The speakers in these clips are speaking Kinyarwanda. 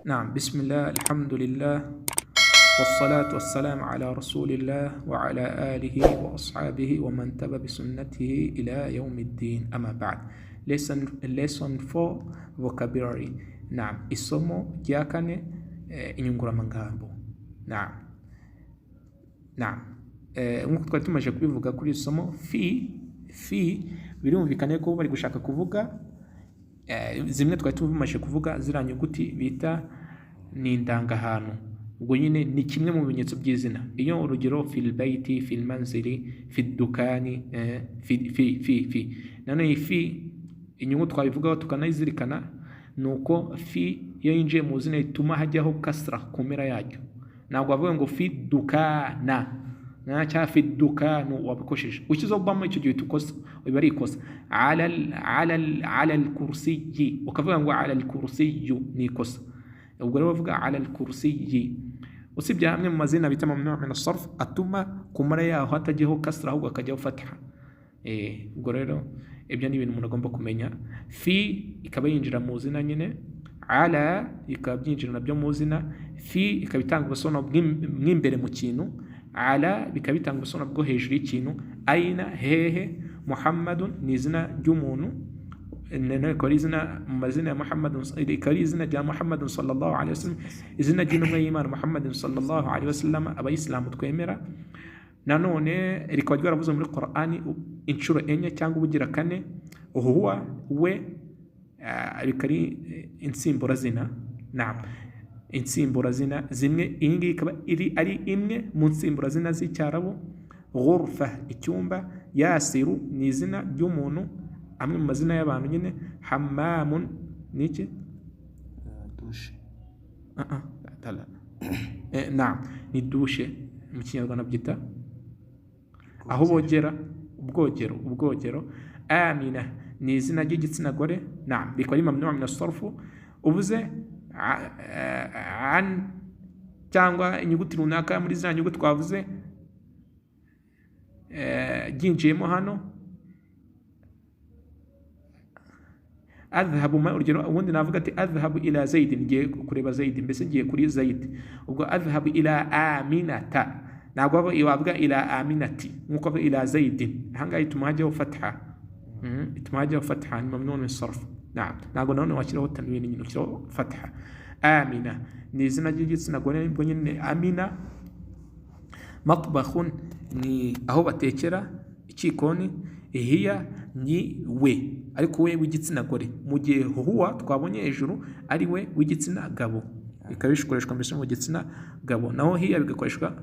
نعم، بسم الله، الحمد لله، والصلاة والسلام على رسول الله وعلى آله وأصحابه ومن تبع بسنته إلى يوم الدين، أما بعد. Lesson 4 vocabulary. نعم، isomo rya kane, inyunguramagambo. نعم نعم nk'uko twari tumaze kubivuga kuri iri somo, fi fi birumvikane ko bari gushaka kuvuga zimwe twari tumaze kuvuga, ziriya nyuguti bita ni indangahantu. Ubwo nyine ni kimwe mu bimenyetso by'izina. Iyo urugero في البيت، في المنزل، في الدكان, في في في في. Nanone iyi في, inyungu twabivugaho tukanayizirikana ni uko في iyo yinjiye mu zina ituma hajyaho kasra ku mpera yaryo. Ntabwo bavuga ngo في الدكان na cyangwa في الدكان, wabikosheje ushyizeho ضمة. Icyo gihe uhita ukosa, biba ari ikosa. على الكرسي, ukavuga ngo على الكرسي, ni ikosa. Ubwo rero bavuga على الكرسي, usibye hamwe mu mazina bita ممنوع من الصرف atuma ku mpera yaho hatajyaho kasra, ahubwo hakajyaho fatha. Ubwo rero ibyo ni ibintu umuntu agomba kumenya. في ikaba yinjira mu zina nyine, على ikaba byinjira nabyo mu zina, في ikaba itanga ubusobanuro bw'imbere mu kintu, على bikaba bitanga ubusobanuro bwo hejuru y'ikintu. أين, hehe. محمد ni izina ry'umuntu, nanone ikaba ari izina mu mazina ya Muhammad, ikaba ari izina rya Muhammad صلى الله عليه وسلم, izina ry'intumwa y'Imana Muhammad صلى الله عليه وسلم, abayisilamu twemera. Nanone rikaba ryaravuze muri Qur'ani inshuro enye cyangwa ubugira kane. هو, we, bikaba ari insimburazina. نعم, insimburazina zimwe, iyi ngiyi ikaba iri ari imwe mu nsimburazina z'Icyarabu. غرفة, icyumba. ياسر ni izina ry'umuntu, amwe mu mazina y'abantu nyine. حمام ni iki? Douche. Ah, ah, لا لا. نعم, ni douche. Mu Kinyarwanda byita aho bogera, ubwogero, ubwogero. آمنة ni izina ry'igitsina gore. نعم, rikaba ari ممنوع من الصرف. Uvuze عن cyangwa inyuguti runaka muri za nyuguti twavuze ryinjiyemo hano, أذهب ma, urugero ubundi navuga ati أذهب إلى زيد, ngiye kureba Zaidi, mbese ngiye kuri Zaidi. Ubwo أذهب إلى آمنة, ntabwo wavuga إلى آمنة nkuko bavuga إلى زيد. Ahangaha ituma hajyaho fatha. Ituma hajyaho fatha, ni ممنوع من الصرف. نعم, ntabwo nanone washyiraho تنوين nyine, ushyiraho fatha. آمنة ni izina ry'igitsina gore, ubwo nyine Amina. مطبخ ni aho batekera, ikikoni. هي ni we, ariko we w'igitsina gore, mu gihe هو twabonye hejuru ari we w'igitsina gabo, bikaba bikoreshwa mbese mu gitsina gabo, naho هي bigakoreshwa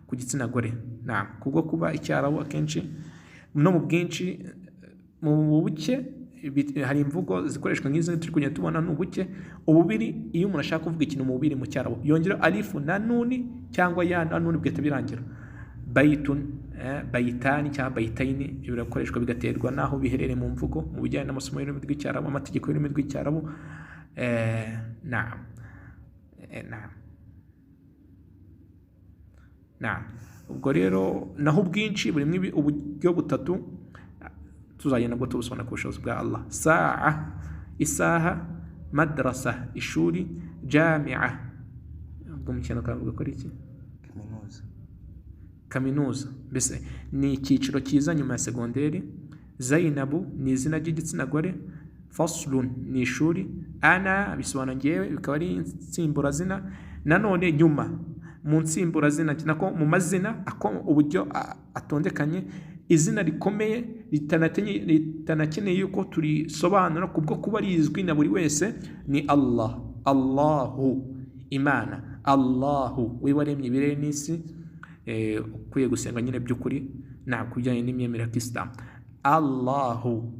ku gitsina gore. نعم, kubwo kuba Icyarabu akenshi no mu bwinshi, mu buke, hari imvugo zikoreshwa nk'izo turi kugenda tubona, ni ubuke. Ububiri, iyo umuntu ashaka kuvuga ikintu mu bubiri mu Cyarabu, yongera ألف na نون cyangwa ياء na نون, bigahita birangira. بيت, بيتان cyangwa بيتين, ibyo birakoreshwa, bigaterwa n'aho biherereye mu mvugo mu bijyanye n'amasomo y'ururimi rw'Icyarabu, amategeko y'ururimi rw'Icyarabu. نعم نعم نعم. Ubwo rero naho ubwinshi burimo uburyo butatu, tuzagenda bwo tubusobanura ku bushobozi bwa Allah. ساعة, isaha. مدرسة, ishuri. جامعة, ubwo mu Kinyarwanda kavuga ko ari iki? Kaminuza. Kaminuza, mbese ni icyiciro cyiza nyuma ya segonderi. زينب ni izina ry'igitsina gore. فصل ni ishuri. أنا bisobanura ngewe, bikaba ari insimburazina. Nanone nyuma mu nsimburazina, nako mu mazina uburyo atondekanye, izina rikomeye ritanakeneye yuko turisobanura kubwo kuba rizwi na buri wese ni Allah, الله, Imana, الله we waremye ibirere n'isi, ukwiye gusenga nyine by'ukuri nta kubijyanye n'imyemerere ya Kisilamu. الله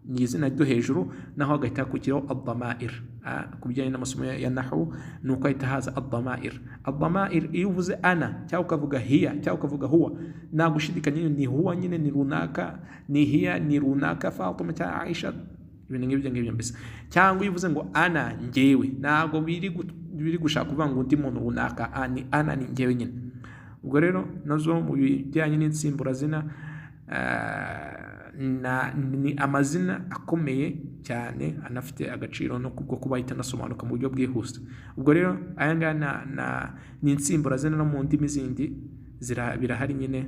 ni izina ryo hejuru, naho hagahita hakurikiraho الضمائر. Ku bijyanye n'amasomo ya nahu, ni uko hahita haza الضمائر. الضمائر, iyo uvuze أنا cyangwa ukavuga هي cyangwa ukavuga هو, nta gushidikanya ni هو nyine, ni runaka, ni هي, ni runaka, Fatuma cyangwa Aisha, ibintu nk'ibyo ngibyo mbese. Cyangwa iyo uvuze ngo أنا, ngewe, ntabwo biri gushaka kuvuga ngo undi muntu runaka, ni أنا, ni ngewe nyine. Ubwo rero nazo mu bijyanye n'insimburazina. Ni amazina akomeye cyane anafite agaciro no kubwo kuba ahita anasobanuka mu buryo bwihuse. Ubwo rero aya ngaya ni insimburazina, no mu ndimi zindi birahari nyine,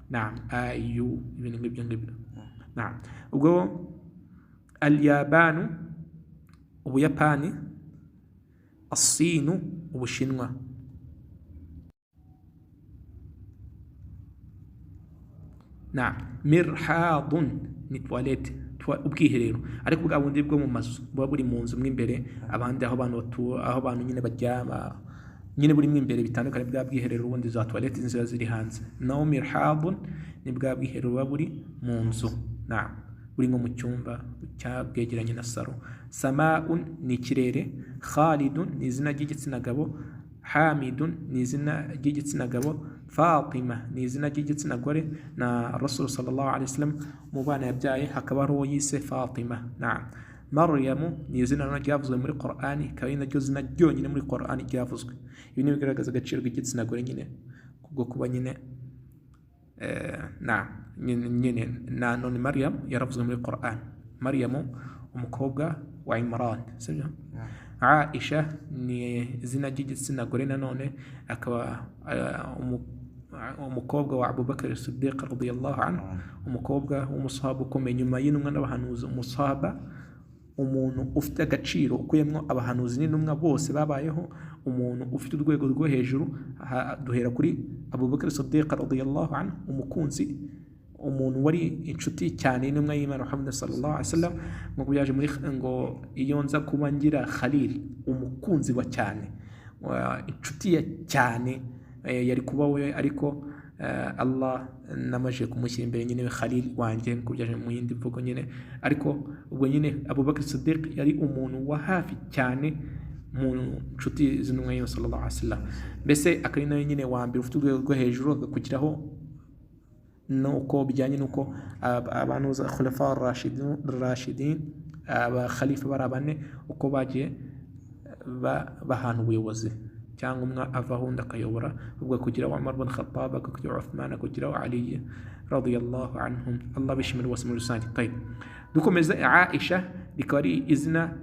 na a u ibintu nk'ibyo ngibyo. Ubwo al-yabanu Ubuyapani, asinu Ubushinwa. Na mirhadun ni toilette, ubwiherero, ariko bwa bundi bwo mu mazu buba buri mu nzu mo imbere, abandi aho abantu batura, aho abantu nyine baryama nyine burimo imbere, bitandukanye bwa bwiherero ubundi za toilette ziba ziri hanze. Naho mirhadun ni bwa bwiherero buba buri mu nzu, na buri nko mu cyumba bwegeranye na salo. Samaun ni ikirere. Khalidun ni izina ry'igitsina gabo. Hamidun ni izina ry'igitsina gabo. Fatima ni izina ry'igitsina gore, na Rasul sallallahu alaihi wasallam mu bana yabyaye hakaba ari uwo yise Fatima. Naam. Maryamu ni izina ryavuzwe muri Qur'ani, ikaba ari naryo zina ryonyine muri Qur'ani ryavuzwe. Ibi ni bigaragaza agaciro k'igitsina gore nyine kubwo kuba nyine na nyine na none Maryam yaravuzwe muri Qur'an. Maryamu umukobwa wa Imran, sibyo? Aisha ni izina ry'igitsina gore nanone, akaba umukobwa wa Abu Bakr Siddiq radiyallahu anhu, umukobwa w'umusahaba ukomeye nyuma y'intumwa n'abahanuzi. Umusahaba umuntu ufite agaciro ukuyemo abahanuzi n'intumwa bose babayeho, umuntu ufite urwego rwo hejuru. Duhera kuri Abu Bakr Siddiq radiyallahu anhu, umukunzi, umuntu wari inshuti cyane n'intumwa y'Imana Muhammad sallallahu alaihi wasallam, ngo byaje muri ngo iyo nza kuba ngira Khalil, umukunzi wa cyane, inshuti ya cyane, yari kuba we, ariko Allah namaje kumushyira imbere nyine Khalil wanjye, nkuko byaje mu yindi mvugo nyine. Ariko ubwo nyine Abu Bakr Siddiq yari umuntu wa hafi cyane mu nshuti z'intumwa y'Imana sallallahu alaihi wasallam, mbese akari nawe nyine wa mbere ufite urwego rwo hejuru, agakukiraho nuko bijyanye nuko abantu za khulafa rashidin, aba khalifa bari bane, uko bagiye bahana ubuyobozi cyangwa umwe avaho undi akayobora, ubwo kugira Umar bin Khattab, kugira Uthman, kugira Ali radiyallahu anhum, Allah bishimira bose muri rusange. Tayib, dukomeza. Aisha rikaba ari izina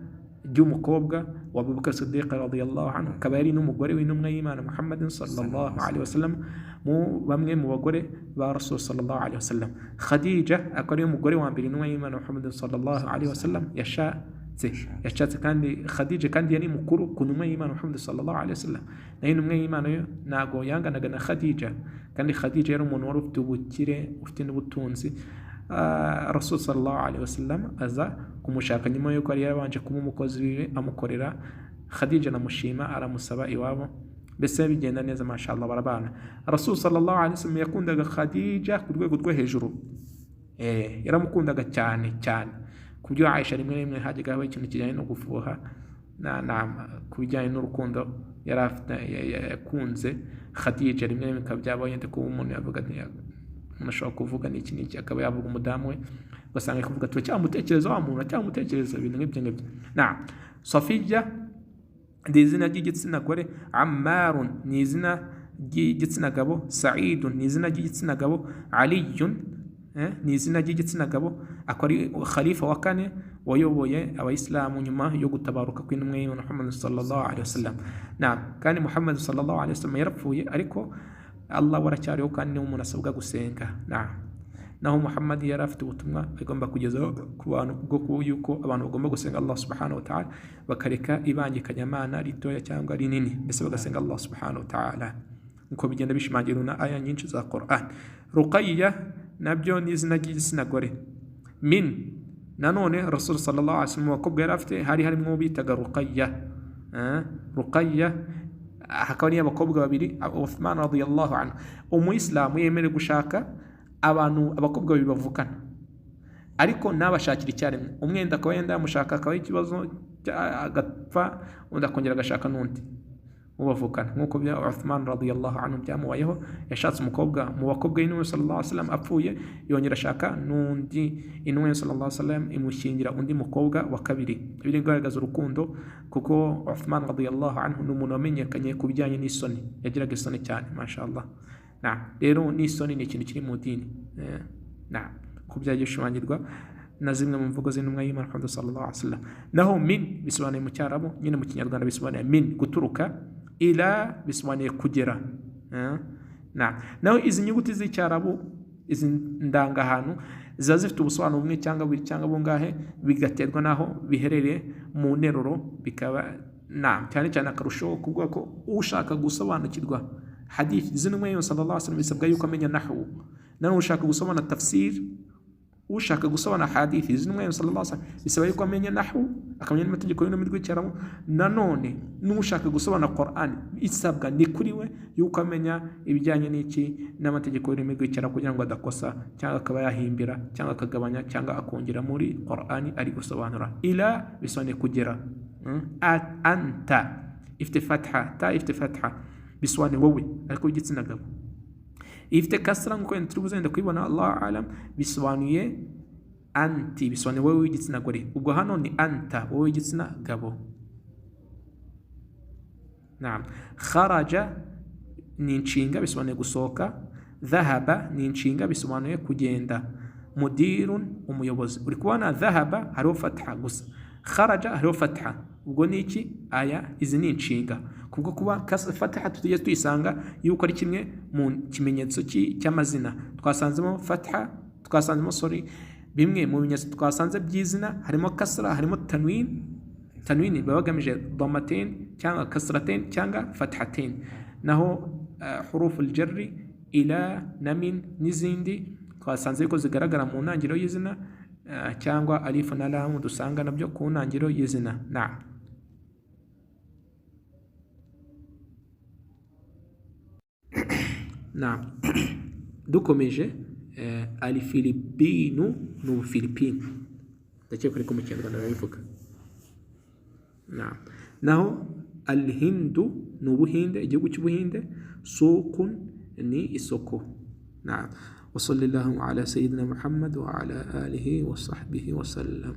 ry'umukobwa wa Abu Bakr Siddiq radiyallahu anhu, akaba yari n'umugore w'intumwa y'Imana Muhammad sallallahu alaihi wasallam, mu bamwe mu bagore ba Rasul sallallahu alaihi wasallam. Khadija akaba ari umugore wa mbere intumwa y'Imana Muhammad sallallahu alaihi wasallam yashatse, kandi Khadija kandi yari mukuru ku ntumwa y'Imana Muhammad sallallahu alaihi wasallam. Nayo intumwa y'Imana yo ntago yanganaga na Khadija, kandi Khadija yari umuntu wari ufite ubukire, ufite n'ubutunzi. Rasul sallallahu alaihi wasallam aza kumushaka nyuma yuko yari yarabanje kuba umukozi wiwe amukorera. Khadija namushima aramusaba iwabo, mbese bigenda neza mashallah, barabana. Rasul sallallahu alaihi wasallam yakundaga Khadija ku rwego rwo hejuru, yaramukundaga cyane cyane, ku buryo Aisha rimwe na rimwe hajyaga habaho ikintu kijyanye no gufuha ku bijyanye n'urukundo yari afite, yakunze Khadija. Rimwe na rimwe bikaba byabaho yenda kuba umuntu yavuga umuntu ashobora kuvuga n'iki n'iki, akaba yavuga umudamu we, ugasanga ari kuvuga ati cyamutekereza wa muntu, cyamutekereza, ibintu nk'ibyo ngibyo. Na Safiya ni izina ry'igitsina gore. Ammarun ni izina ry'igitsina gabo. Sa'idun ni izina ry'igitsina gabo. Aliyun ni izina ry'igitsina gabo, akaba ari khalifa wa kane wayoboye abayisilamu nyuma yo gutabaruka kw'intumwa y'Imana Muhammad sallallahu alaihi wasallam. Naam, kandi Muhammad sallallahu alaihi wasallam yarapfuye, ariko Allah waracyariho kandi niwe umuntu asabwa gusenga. Naam, naho Muhammad yari afite ubutumwa agomba kugezaho ku bantu bwo yuko abantu bagomba gusenga Allah subhanahu wa ta'ala, bakareka ibangikanyamana ritoya cyangwa rinini, mbese bagasenga Allah subhanahu wa ta'ala nkuko bigenda bishimangirwa na aya nyinshi za Qur'an. Ruqayya nabyo ni izina ry'igitsina gore. Min nanone Rasul sallallahu alaihi wasallam abakobwa yari afite hari harimo bitaga Ruqayya. Ruqayya hakaba niyo abakobwa babiri. Uthman radiyallahu anhu, umuyisilamu yemerewe gushaka abantu abakobwa babiri bavukana, ariko nabashakira icyarimwe. Umwenda akaba yenda yamushaka akaba ikibazo agapfa, undi akongera agashaka n'undi mubavukana, nkuko bya Uthman radiyallahu anhu byamubayeho. Yashatse umukobwa mu bakobwa y'intumwa sallallahu alaihi wasallam apfuye, yongera ashaka n'undi, intumwa sallallahu alaihi wasallam imushyingira undi mukobwa wa kabiri. Ibi bigaragaza urukundo, kuko Uthman radiyallahu anhu ni umuntu wamenyekanye ku bijyanye n'isoni, yagiraga isoni cyane mashallah. Na rero n'isoni ni ikintu kiri mu dini. Na Ko byagiye bishimangirwa na zimwe mu mvugo z'intumwa y'Imana Muhammad sallallahu alaihi wasallam. Naho min bisobanuye mu Cyarabu, nyine mu Kinyarwanda bisobanuye min guturuka, ila bisobanuye kugera. Naho izi nyuguti z'Icyarabu, izi ndangahantu, ziba zifite ubusobanuro bumwe cyangwa bubiri cyangwa bungahe, bigaterwa n'aho biherereye mu nteruro, bikaba cyane cyane akarusho kuvuga ko ushaka gusobanukirwa hadith z'intumwa y'Imana sallallahu alaihi wasallam bisabwa yuko amenya nahwu. Naho ushaka gusobanura tafsir, ushaka gusobanura hadith z'intumwa y'Imana sallallahu alaihi wasallam bisaba yuko amenya nahwu, akamenya n'amategeko y'ururimi rw'Icyarabu. Nanone n'ushaka gusobanura Qur'an isabwa ni kuri we yuko amenya ibijyanye n'iki n'amategeko y'ururimi rw'Icyarabu, kugira ngo adakosa cyangwa akaba yahimbira cyangwa akagabanya cyangwa akongera muri Qur'an ari gusobanura. Ila bisobanuye kugera, anta ifite fatha, ta ifite fatha bisobanuye wowe ariko w'igitsina gabo. Ifite kasra nk'uko turi buzenda kuyibona, Allahu alam, bisobanuye anti, bisobanuye wowe w'igitsina gore. Ubwo hano ni anta, wowe w'igitsina gabo. Naam. Kharaja ni inshinga bisobanuye gusohoka, dhahaba ni inshinga bisobanuye kugenda, mudirun umuyobozi. Uri kubona dhahaba hariho fatha gusa, kharaja hariho fatha. Ubwo ni iki? Aya izi ni inshinga. Kubwo kuba fatha tugiye tuyisanga yuko ari kimwe mu kimenyetso cy'amazina. Twasanzemo fatha, twasanzemo sorry, bimwe mu bimenyetso twasanze by'izina harimo kasra, harimo tanwin. Tanwin baba bagamije damatain cyangwa kasratain cyangwa fathatain. Naho hurufu aljarri ila na min n'izindi twasanze yuko zigaragara mu ntangiriro y'izina, cyangwa alifu na lamu dusanga nabyo ku ntangiriro y'izina. Naam. Naam. Dukomeje, alifilipinu ni Ubufilipini, ndakeka ariko mu Kinyarwanda barabivuga. Naam. Naho alhindu ni Ubuhinde, igihugu cy'Ubuhinde. Suqun ni isoko. Naam. Wa sallallahu ala sayyidina Muhammad wa ala alihi wa sahbihi wa sallam.